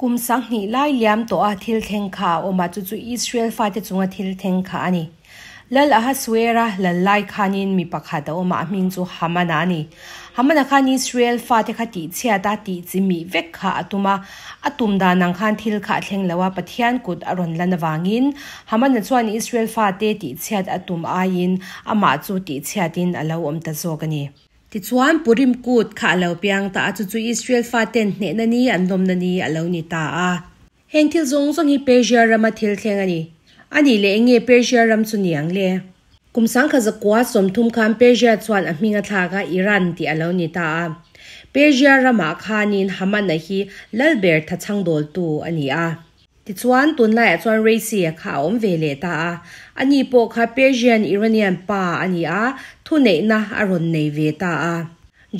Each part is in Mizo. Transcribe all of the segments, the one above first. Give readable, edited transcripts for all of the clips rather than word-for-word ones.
Kum 2000 lai liam tawha thil thleng kha a awm a, chu chu Israel fate chunga thil thleng kha a ni. Lal Ahasuera lal lai khanin mi pakhat a awm a, a hming chu Hamana a ni. Hamana khan Israel fate kha tihchhiat a, tihchimih vek kha a tum a. A tum dan ang khan thil kha a thleng lo a, Pathian kut a rawn lan avangin Hamana chuan Israel fate tihchhiat a tum aiin amah chu tihchhiatin a lo awm ta zawk a ni. Tichuan, Purim kut kha a lo piang ta a, chu chu Israel faten hnehna ni an lawmna ni a lo ni ta a. Heng thil zawng zawng hi Persia rama thil thleng a ni. A nih leh eng nge Persia ram chu ni ang le? Kum 1930 khan Persia chuan a hming a thlak a, Iran tih a lo ni ta a. Persia ramah khanin Haman-a hi lalber thachhangdawltu a ni a. Tichuan, tunlaiah chuan Raisi-a kha a awm ve leh ta a. Ani pawh kha Persian-Iranian pa a ni a, thuneihna a rawn nei ve ta a.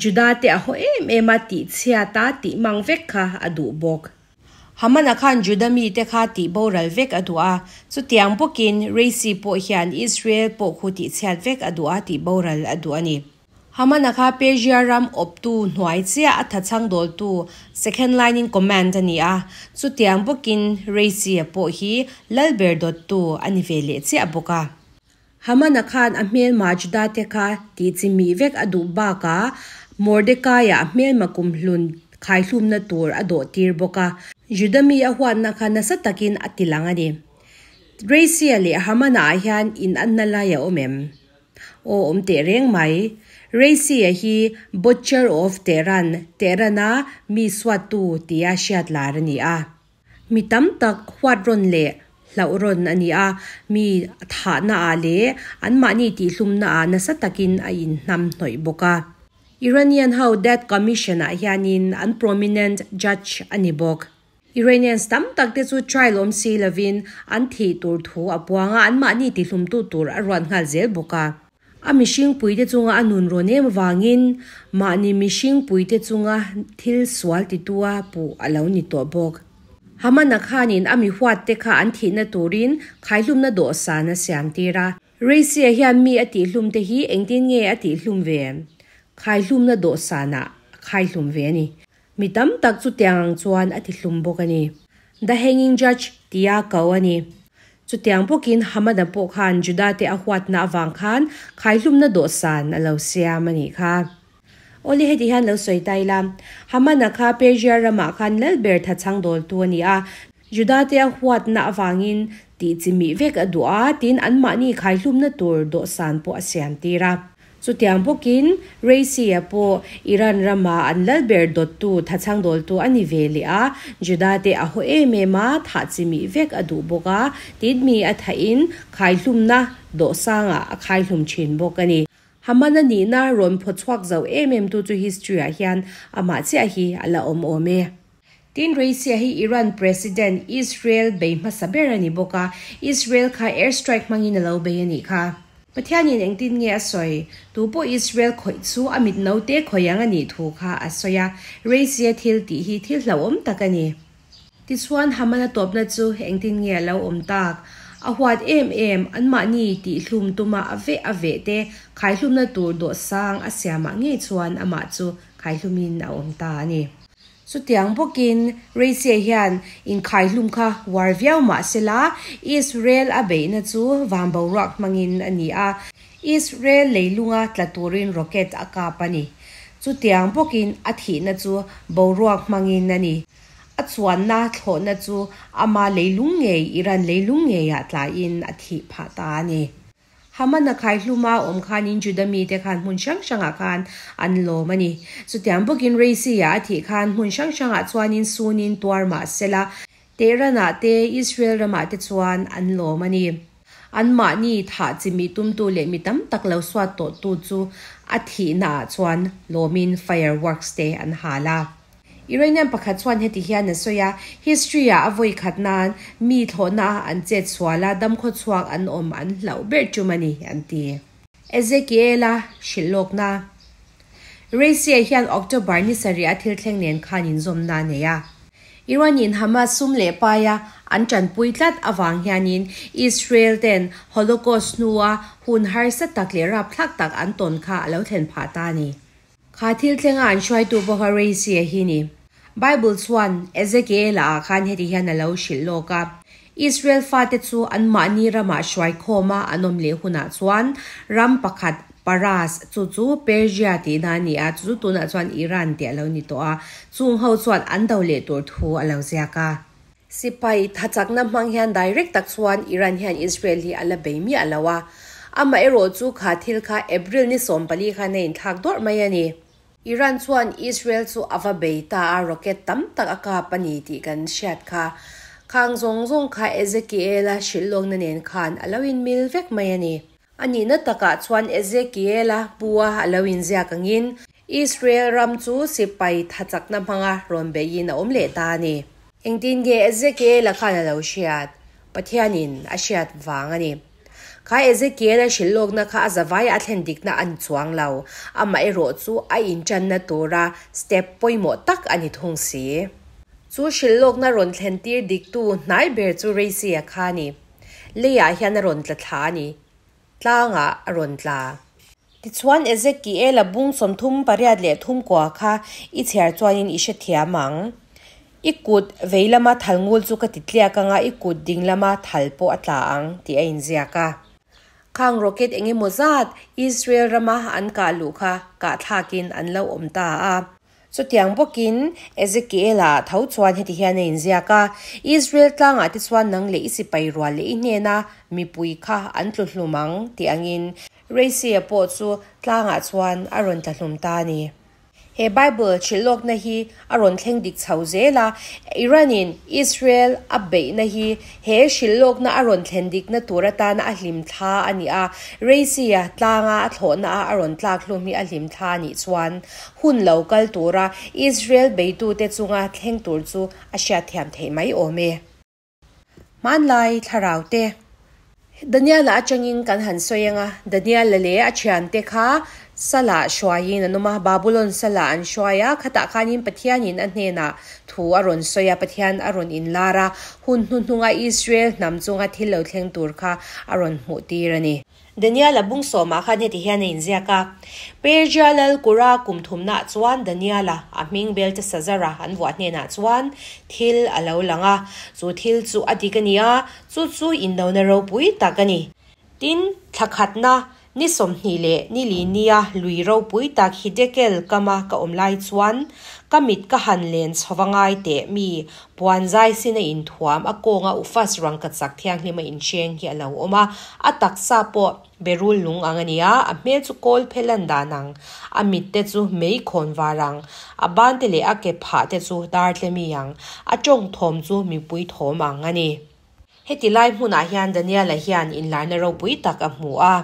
Juda-te a haw em em a, tihchhiat a, tihmang vek kha a duh bawk. Hamana khan Juda mite kha tih boral vek a duh a, chutiang bawkin Raisi pawh hian Israel pawh khu tihchhiat vek a duh a, tih boral a duh a ni. Hamana kha Persia ram awptu hnuai chiah a thachhang dawltu second line in command a ni a, chutiang bawkin Raisi-a pawh hi lalber dawttu a ni ve leh chiah bawk a. Hamana khan a hmelma Juda-te kha tihchimih vek a duh bakah Mordekaia a hmelma kumhlun khaihlumna tur a dawhtir bawk a. Juda mi a huatna kha nasa takin a ti lang a ni. Reisia leh Hamana-ah hian inanna lai a awm em? Aw awm teh reng mai. Reisia hi Butcher of Tehran, Tehran-a mi suattu tia hriat lar a ni a. Mi tam tak huat rawn leh hlauh rawn a ni a, mi thahna ah leh anmahni tihhlumna ah nasa takin a inhnam hnawih bawk a. Iranian ho Death Commission ah hianin an prominent judge a ni bawk. Iranians tam tak te chu trial awm si lovin an thih tur thu a puang a, anmahni tihhlumtu tur a ruat nghal zel bawk a. A mihring puite chunga a nun rawn em avangin mahni mihring puite chunga thil sual titua puh a lo ni tawh bawk. Hamana khanin a mi huatte kha an thihna turin khaihlumna dawhsan a siam tir a. Reisia hian mi a tihhlumte hi engtin nge a tihhlum ve? Khaihlumna dawhsanah a khaihlum ve a ni. Mi tam tak chutiang ang chuan a tihlum bawk a ni. The Hanging Judge tia ko a ni. Chutiang bawkin Hamada pawh khan Juda-te a huatna avang khan khaihlumna dawhsan a lo siam a nih kha. Awle heti hian lo sawi ta ila, Hamana kha Persia ramah khan lalber thachhang dawltu a ni a, Juda-te a huatna avangin tih chimih vek a duh a, tin anmahni khaihlumna tur dawhsan pawh a siam tir a. Chutiang bawkin Reisi-a pawh Iran rama an lalber dawttu, thachhang dawltu a ni ve leh a, Juda-te a haw em em a, thah chimih vek a duh bawk a, tin mi a thahin khaihlumna dawhsangah a khaihlum thin bawk a ni. Haman a nihna rawn phaw chhuak zo em em tu chu history-ah hian amah chiah hi a la awm awm e. Tin Reisi-a hi Iran President Israel bei hmasa ber a ni bawk a, Israel kha air strike hmangin a lo bei a nih kha. Pathianin engtin nge a sawi? Tu pawh Israel khawih chu a mit naute khawih ang a nih thu kha a sawi a, Reisi-a thil tih hi thil hlauhawm tak a ni. Tichuan Haman a tawpna chu engtin nge a lo awm tak? A huat em em, anmahni tihhlum tuma a veh a veh te khaihlumna tur dawhsang a siamah ngei chuan amah chu khaihlumin a awm ta a ni. Chutiang bawkin Reise hian inkhaihlum kha uar viau mah sela, Israel a beihna chu van boruak hmangin a ni a, Israel leilunga tla turin rocket a kap a ni. Chutiang bawkin a thihna chu boruak hmangin a ni. A chuanna thlawhna chu ama leilung ngei Iran leilung ngeiah tlaiin a thih phah ta a ni. Hamana khaihluma awm khanin Juda mite khan hmun hrang hrangah khan an lawm a ni. Chutiang bawkin Reisi-ah a thih khan hmun hrang hrangah chuanin sunin tuar mah sela, Tehran-ah te, Israel ramah te chuan an lawm a ni. Anmahni thah chimih tumtu leh mi tam tak lo suat tawhtu chu a thihnaah chuan lawmin fireworks te an hal a. Iranian pakhat chuan heti hian a sawi a, History-ah a vawi khat nan mi thlawhna an chet sual a, damkhaw chhuak an awm an hlauh ber tum a ni, an ti. Ezekiel-a hrilh lawkna. Reisi-a hian October ni sarih a thil thleng nen khan inzawmna a nei a. Iran-in Hamas sum leh paia an tanpui tlat avang hianin Israel ten Holocaust hnua hun harsa tak leh rapthlak tak an tawn kha a lo thlen phah ta a ni. Kha thil thlenga an hruaitu pawh kha Reisi-a hi ni. Bible chuan Ezekiela ah khan heti hian a lo hrilh lawk a, Israel fate chu anmahni ramah hruaikhawma an awm leh hunah chuan ram pakhat Paras, chu chu Persia tihna a ni a, chu chu tunah chuan Iran tih a lo ni tawh a, chung ho chuan an do leh tur thu a lo ziak a. Sipai thachakna hmang hian direct tak chuan Iran hian Israel hi a la bei miah lo a, amaherawh chu kha thil kha April ni 14 khan a inthlak dawrh mai a ni. Iran chuan Israel chu a va bei ta a, rocket tam tak a kap a ni tih kan hriat kha. Khang zawng zawng kha Ezekiel-a hrilhlawkna nen khan a lo inmil vek mai a ni. A nihna takah chuan Ezekiel-a pu-a a lo inziak angin Israel ram chu sipai thachakna hmanga rawn beihin a awm leh ta a ni. Engtin nge Ezekiel-a khan a lo hriat? Pathianin a hriat vang a ni. Kha Ezekiel-a hrilhlawkna kha a zavai a thlen dikna a ni chuang lo, amaherawh chu a inṭanna tura step pawimawh tak a ni thung si. Chu hrilhlawkna rawn thlentir diktu hnai ber chu Reisia kha a ni. Leiah hian a rawn tla thla a ni. Tlangah a rawn tla. Tichuan Ezekiel-a bung 38 kha i chhiar chuanin i hrethiam ang. I kut vei lama thal ngul chu ka ti tliak anga i kut ding lama thal pawh a tla ang tih a inziak a. Khang rocket eng emaw zat Israel rama an kah luh kha kah thlakin an lo awm ta a. Chutiang bawkin Ezekiel-a tho chuan heti hian a inziak a, Israel tlangah te chuan nang leh i sipai rual leh i hnena mipui kha an tlu hlum ang tih angin Reisia pawh chu tlangah chuan a rawn tla hlum ta a ni. He Bible hrilhlawkna hi a rawn thleng dik chho zel a, Iran-in Israel a beihna hi he hrilhlawkna a rawn thlen dikna tur atana a hlim thla a ni a, Reisia tlanga a thlawhna a a rawn tlak hlum hi a hlim thla a nih chuan Hun lo kal tura Israel beitute chunga thleng tur chu a hriatthiam theih mai awm e. Hmanlai thlarau te. Daniel-a atangin kan han sawi ang a, Daniel-a leh a thiante kha Salah hruaiin an awm a, Babulon Salah an hruai a, khatah khanin Pathianin a hnenah thu a rawn sawi a, Pathian a rawn inlar a, hun hnuhnunga Israel hnam chunga thil lo thleng tur kha a rawn hmuhtir a ni. Daniel-a bung sawmah khan heti hian a inziak a, Persia lal Kura kum thumnaah chuan Daniel-a, a hming Belteshazzar-a an vuah hnenah chuan thil a lo lang a, chu thil chu a dik a ni a, chu chu indona ropui tak a ni. Tin, thla khatna, ni 20 leh ni li nia lui ropui tak Hidekel kama ka awm lai chuan ka mit ka han len chho va ngai teh mi Puan zai sin a inthuam, a kawnga ufas rangkachak thianghlim a inhreng hi a lo awm a, a taksa pawh berul lung ang a ni a, a hmel chu kawl phe lan dan ang, a mit te chu mei khawn var ang, a ban te leh a ke phah te chu dar tle mi ang, a tawng thawm chu mipui thawm ang a ni. Heti lai hmunah hian Daniel-a hian inlarna ropui tak a hmu a.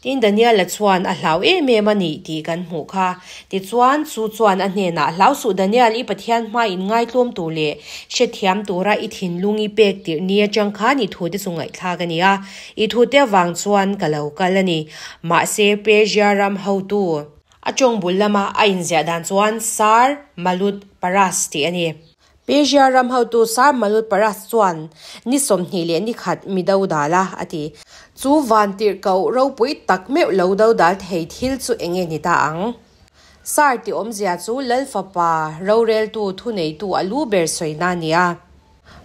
Tin, Daniel-a chuan a hlau em em a ni tih kan hmuh kha. Tichuan, chu chuan a hnenah, Hlau suh Daniel, i Pathian hma inngaitlawm tur leh hrethiam tura i thinlung i pek tirh ni atang khan i thute chu ngaihthlak a ni a, i thute avang chuan ka lo kal a ni. Mahse, Persia ram hotu, a tawng bul lama a inziah dan chuan Sar Malut Paras tih a ni. Persia ram hotu Sar Malut Paras chuan ni 21 mi do dal a, a ti. Chu vantirhkoh ropui tak meuh lo do dal thei thil chu eng nge ni ta ang? Sar tih awmzia chu Lal fapa roreltu thuneitu a lu ber sawina a ni a.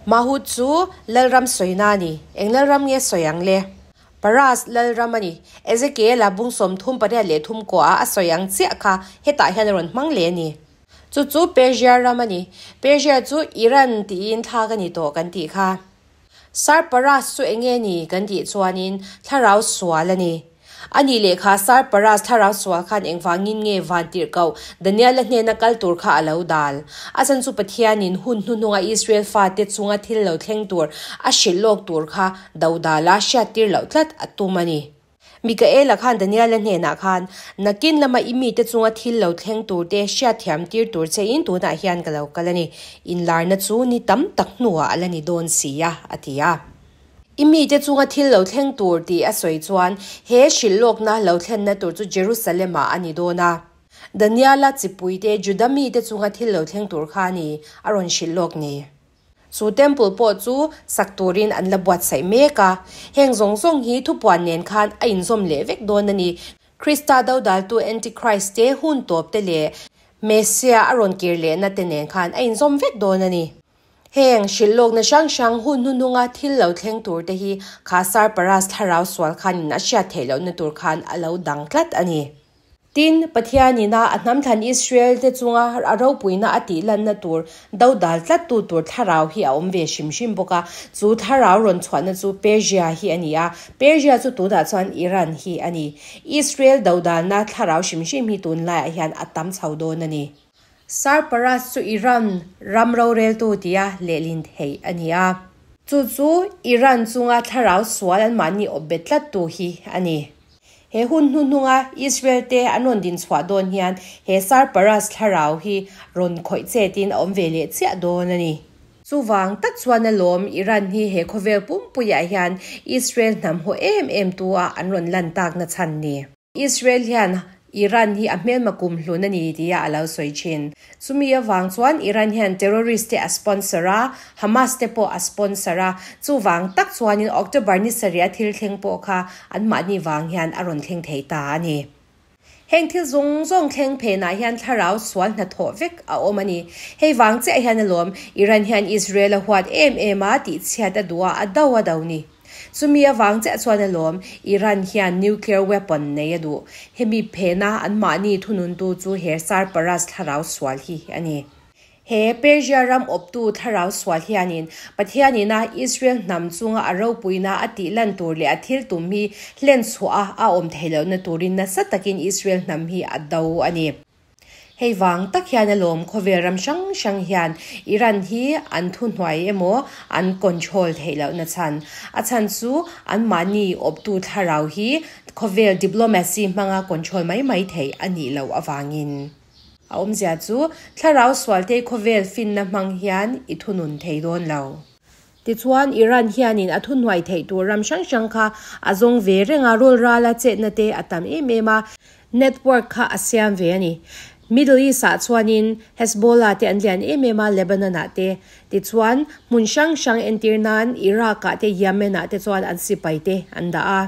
Mahut chu Lalram sawina a ni. Eng Lalram nge sawi ang le? Paras Lalram a ni. Ezekiel-a bung 38 kuaha a sawi ang chiah kha hetah hian a rawn hmang leh a ni. Chu chu Persia ram a ni. Persia chu Iran tiin thlak a ni tawh kan tih kha. Sarparas chu eng nge ni kan tih chuanin thlarau sual a ni. A nih leh kha Sarparas thlarau sual khan engvangin nge vantirhkoh Daniel-a hnena kal tur kha a lo dal. A chhan chu Pathianin hun hnuhnunga Israel fate chunga thil lo thleng tur a hrilh lawk tur kha dodala hriattir loh tlat a tum a ni. Mikaela khan Daniela hnenah khan, Nakin lama i mite chunga thil lo thleng turte hriatthiam tir tur chein tunah hian ka lo kal a ni. Inlarna chu ni tam tak hnuah a la ni dawn si a, a ti a. I mite chunga thil lo thleng tur tih a sawi chuan he hrilhlawkna lo thlenna tur chu Jerusalem-ah a ni dawn a. Daniela chipuite Juda mite chunga thil lo thleng tur kha a ni, a rawn hrilhlawk ni. Chu temple pawh chu sak turin an la buatsaih mek a. Heng zawng zawng hi thupuan nen khan a inzawm leh vek dawn a ni. Krista dodaltu Antichrist te, hun tawp te leh Messia a rawn kir lehna te nen khan a inzawm vek dawn a ni. Heng hrilhlawkna hrang hrang hun hnuhnunga thil lo thleng tur te hi kha Sarparas thlarau sual khanin a hriat theih lohna tur khan a lo dang tlat a ni. Tin, Pathianina a hnamthlan Israel te chunga a ropuina a tih lanna tur dodal tlattu tur thlarau hi a awm ve hrim hrim bawk a, chu thlarau rawn chhuahna chu Persia hi a ni a, Persia chu tunah chuan Iran hi a ni. Israel dodalna thlarau hrim hrim hi tunlaiah hian a tam chho dawn a ni. Sarparas chu Iran ram roreltu tia lehlin theih a ni a. Chu chu Iran chunga thlarau sual anmahni awp bet tlattu hi a ni. He hun hnuhnunga Israel te an rawn din chhuah dawn hian he Sarparas thlarau hi rawn khawih chetin a awm ve leh chiah dawn a ni. Chuvang tak chuan alawm Iran hi he khawvel pumpuiah hian Israel hnam haw em em tu a an rawn lan takna chhan ni. Israel hian Iran hi a hmelma kum hlun a ni tia a lo sawi thin. Chumi avang chuan Iran hian terrorist te a sponsor a, Hamas te pawh a sponsor a, chuvang tak chuanin October ni sarih a thil thleng pawh kha anmahni vang hian a rawn thleng thei ta a ni. Heng thil zawng zawng thleng phenah hian thlarau sual hnathawh vek a awm a ni. Hei vang chiah hian alawm Iran hian Israel a huat em em a, tihchhiat a duh a, a do a do ni. Chumi avang chiah chuan alawm Iran hian nuclear weapon nei a duh. Hemi phena anmahni thununtu chu he Sarparas thlarau sual hi a ni. He Persia ram awptu thlarau sual hianin Pathianina Israel hnam chunga a ropuina a tih lan tur leh a thil tum hi hlen chhuah a a awm theih lohna turin nasa takin Israel hnam hi a do a ni. Hei vang tak hian alawm khawvel ram hrang hrang hian Iran hi an thuhnuai emaw an control theih lohna chhan. A chhan chu anmahni awptu thlarau hi khawvel diplomacy hmanga control mai mai theih a nih loh avangin. A awmzia chu thlarau sualtei khawvel finna hmang hian i thunun thei dawn lo. Tichuan, Iran hianin a thuhnuai theih tur ram hrang hrang kha a zawng ve reng a, rawl rala chetna te a tam em em a, network kha a siam ve a ni. Middle East-ah chuanin Hezbollah te an lian em em a, Lebanon-ah te. Tichuan, hmun hrang hrang entir nan Iraq-ah te Yemen-ah te chuan an sipai te an dah a.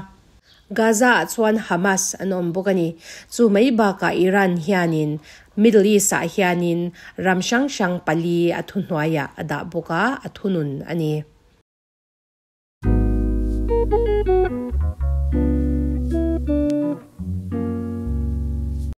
Gaza-ah chuan Hamas an awm bawk a ni. Chu mai bakah Iran hianin Middle East-ah hianin ram hrang hrang pali a thuhnuaiah a dah bawk a, a thunun a ni.